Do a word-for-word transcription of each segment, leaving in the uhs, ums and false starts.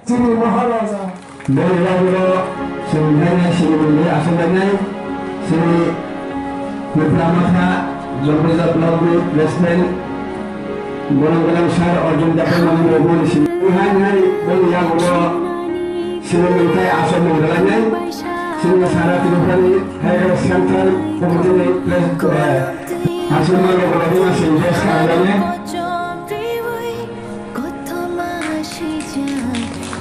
Chini Maharaja. Boni yagulo chwng haino chini mungwi achuk lainai, chini Tipra Motha Jambija Block ni President, bono gwnang Sir Arjun Debbarma ni boni simi hai hai boni yagulo chini mungtai achuk mung lainai, chini Sara Tripura ni hai Central Committee ni President, eh, achuk mung lainai, chini Sara lainai.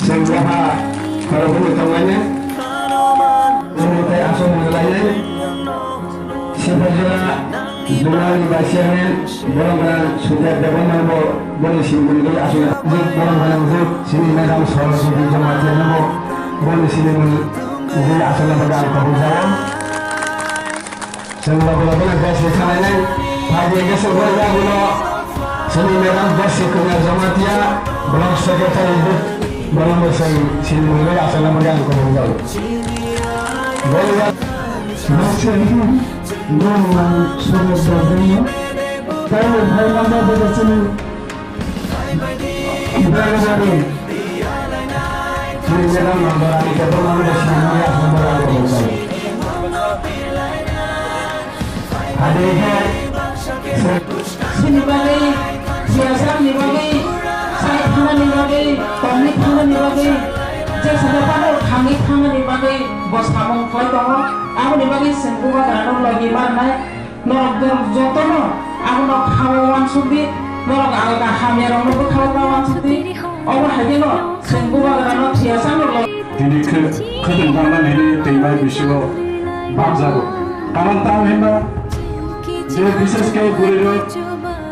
Chwng yaha khoroknwi tonglainai, chwng tei aswk mwnlainai. Sipajora Dunani bai chairman, borok gwnang Sudet Debbarma bo boni simi mwnwi aswk borok gwnang jwk chini madam Saraswati Jamatia no bo boni simi mwnwi aswk no bagwi ang kobor jao. Chwng loge loge no best ni khlainai. Phaidi hwnkhe chwng bai yagulo chini madam best ni kwmajamatia block secretary bono bo chwng chini mungwi achana bagwi ang kobor jago. Best ni no man solo dogno. Tayo bhai mama bada chini. Chini bagwi, siyasani bagwi, sai thangnani bagwi, tongwi thangnani bagwi, je sada phano thangwi thangnani bagwi bo samung khlai tongo. Aboni bagwi chwng bubagrano logi mannai. Norok, norok jotono abono khaui uansuk di, norok alga hamya rokno bwkhao ta uansuk di, obo hai kheno chwng bubagrano thwiyasa norok. Tini khe-, khwtwng tangmani hwnwi twi bai bisingo bakjago. Karon tamo hwnba je bishesh khe bwrwirok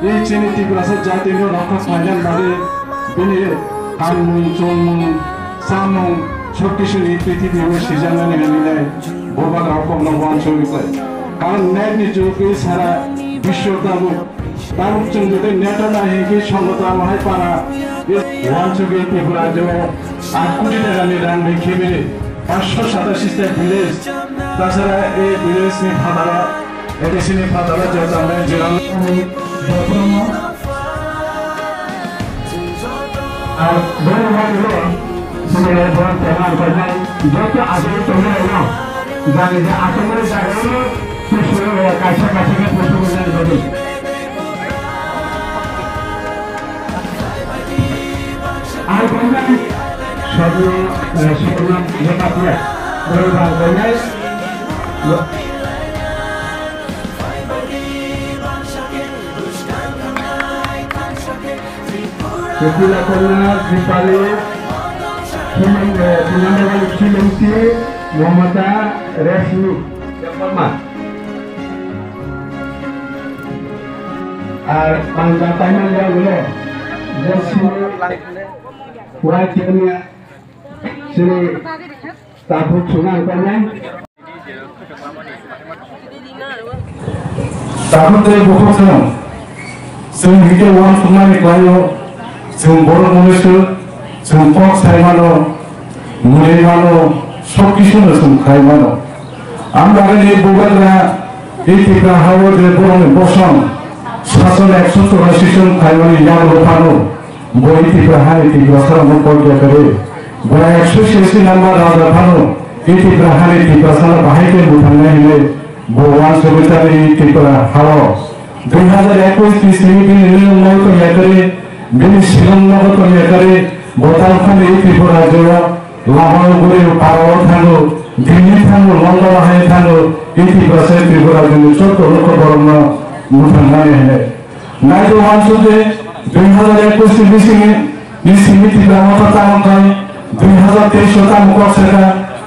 ei chini Tiprasa jatino rokha khlaina bagwi bini hamung, chongmung, chamung, sob kisuni prithibi o sijaknani hwnwi nai. Bubagra kokno uansugwi khlai. Karon net ni jugwi sara biswo tabuk, tabuk chwng jodi net o nai hinkhe songo tamo hai para uansugwi Tripura rajyo aat koti taka ni rang bai khibiri, panchsho satashi ta village, tasara ei village ni phataro, A D C ni phataro je tamo jwng. Ar boro wngkha chini borok tongma rwkha nai joto achugwi tongmani no jani je achukmani jaga o no tusuknai kaisa kaisa khe tusuknai bagwi. Ar boro sobni sobni jematia borok rang tongnai. Kukila Kanya, Dipali, Kilim-, eh, Kinambagani Kilimti, Mamata, Reshmi, Debbarma. Ar pangja paimani yagulo, Jensini, Wai Kenya, Sini, Tabuk Sunang Kanya. Tabuk tei bukhuk chwng, chwng hwnkhe uansukmani khlaio, chwng borok mwnwi swk, chwng kok sai mano, mwnwi mano, sob kisuno chwng khai mano. Ang bagwi ni bubagra, e Tipra hao je borokni bosong, sason ekso chwrashi chwng khaimani yagulo phano. Bo e Tipra hani Tiprasa rokno kok ya kwrwi. Bo ekso siyasi number rajak phano e Tipra hani Tiprasa no bahai khe buthangnai hinwi bo uansugwi tamo e Tipra hao. Dui hazar ekush ni simi bini nwng nogo tong ya kwrwi, bini silong nogo tong ya kwrwi, bo tamo phano e Tripura rajyo o lama o guri para o thango, Delhi thango, London o hai thango, e Tiprasa e Tripura rajyo ni joto nokho borok no buthangnani hinwi. Naido uansuk de, dui hazar ekush ni bisingni, ni simi Tipra Motha tamo khai, dui hazar teis o tamo kok saka,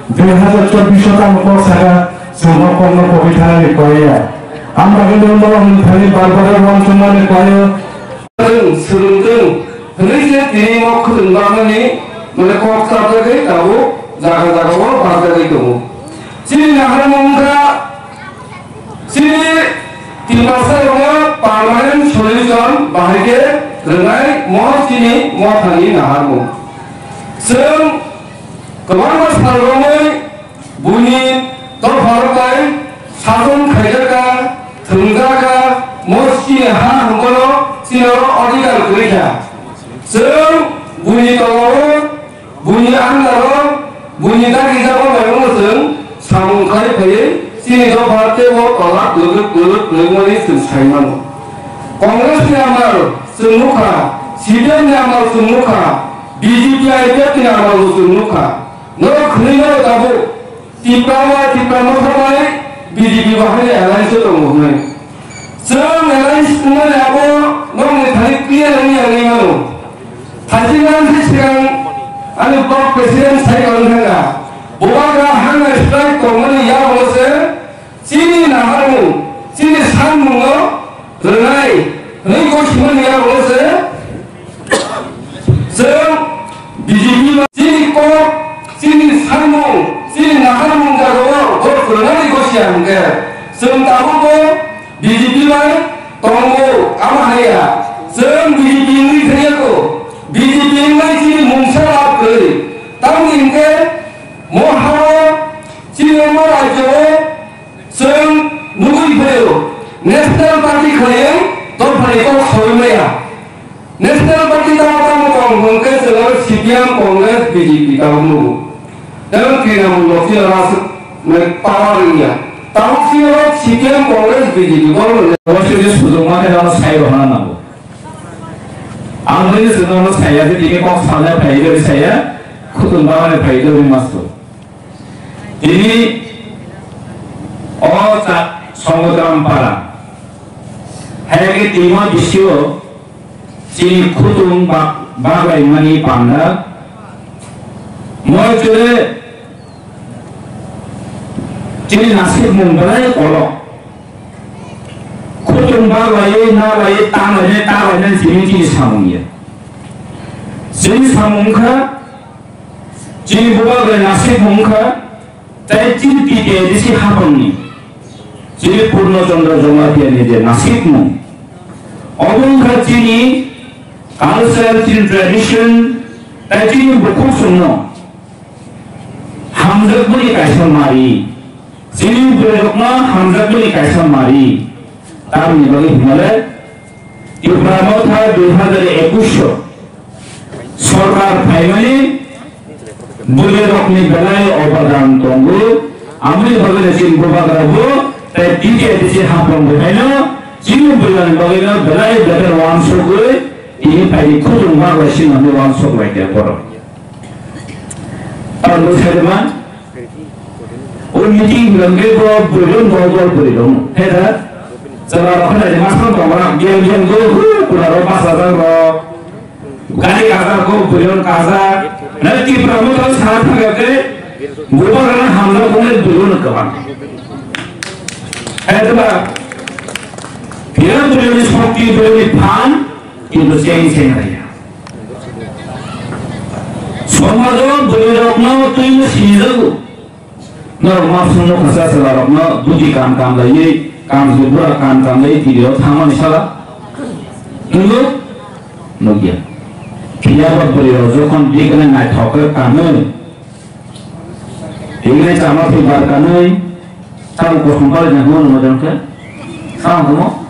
dui hazar chobbish o tamo kok saka, chwng o kokno kogwi thanani koi ya. Ang bagwi no norok ni thani bar bar uansukmani koi o. Swrwng, swrwngtwng hwnwi se tini o khwtwng bakmani, mane, kok chapjagwi tabuk jaga jaga o bakjagwi tongo. Chini naharmung wngkha, chini Tiprasa rokno permanent solution bahai khe rwnai mo chini mothani naharmung. Chwng kwbangma sal romwi buini dopha rok bai sason khaijakha, thwngjakha, mo chini ha hwnkheno chini oro adhikar kwrwi kha. Chwng buini tongmao buini Aro buini dagi jabo maimango chwng samung khlai phaiwi chini dopha tei o tola kwrwk kwrwk kwrwkmani chwng sai mano. Congress ni amal chwng nukha, C P M ni amal chwng nukha, B J P I P F ni amal bo chwng nukha. Norok khwnwi mano tabuk. Tipra ba Tipra Motha bai B J P bo haino alliance o tongo hwnwi. Chwng alliance wngmani abo nokni thani clear wngya wngwi mano. Thaichikma se sigang ani block president sai wng thangkha. Bubagra hangna strike tongmani yago se chini naharmung, chini sanmungo rwnai hwnwi gosimani yago se Chwng B J P ba chini kok, chini sanmung, chini naharmung jagao bo kwrwngnani gosia hwnkhe, chwng tabukbo B J P bai tongo, amo haiya. Chwng B J P wngwi thangya kho, B J P wngnai chini mungsa lab kwrwi. Tamni hwnkhe mo hao, chini omo rajyo-o, Chwng nugwi phaio, National Party khlaiwi dophani kok saui maya. National Party tamo tamo tong hwnkhe chwng aro C P M, Congress, B J P tabuk nugo. Tei Trinamool rok chini aro aswk, mane, power wngya. Tabuk chini aro C P M, Congress, B J P borok no. Obo se je sujung ma khe aro sai rw hana nango. Ang bai se nono saya je tini kok salnai phai je saya, khutung bamani phai je master. Tini o cha-, Songotram para. Hai khe timo bisio chini khutung ba-, baglaimani panda. Moi chwle chini nasib mung belai kolok. Khutung baglaiwi, nalaiwi, tanglaiwi, tanglainai chini chini samung ya. Chini samung kha Chini bubagra nasibmung wngkha, tei chini T T A D C hapangni, chini Purno Chandra Jamatia ni je nasibmung, obo wngkha chini culture, chini tradition, tei chini bukhuk chwngno hamjakmani kaisa mari, chini bwrwirokno hamjakmani kaisa mari, tamni bagwi hwnmale Tipra Motha dui hazar ekush o sorkar phaimani bwrwirokni belai obadan tongo. Aboni bagwino chini bubagrabo tei T T A D C hapang bwthaino chini bwrwirokni bagwino belai better wansugwi tini phaidi khutung bagwi sinamwi wansuk lai khe borok. Tamo sai man. O meeting hwnkhe bo bwrwirok dol dol bwrwirok. He da? Chwla rok khe nai ma song tong rak gem gem go hu kula rok basa jak rok. Gari kajak go bwrwirok kajak. Nai Tipra Motha sa thang khe bubagrano hamjak tongnai bwrwirok kwbang. He da? Phiya bwrwirokni sokti bwrwirokni phan kintu cheng cheng raya. Somajo bwrwirokno twino sinijago. Norok ma phunukha sa chwlarokno duty kam kam laiwi, kamchwlwi bura kam kam laiwi twi o thangmani sala. Nukgo? Nukya. Phiya ba bwrwirok jokhon biknai naithok khe kanwi, biknai chama thwi bar kanwi, tamo kosom palaina hwnwi mojang khe, tamo hwnmo?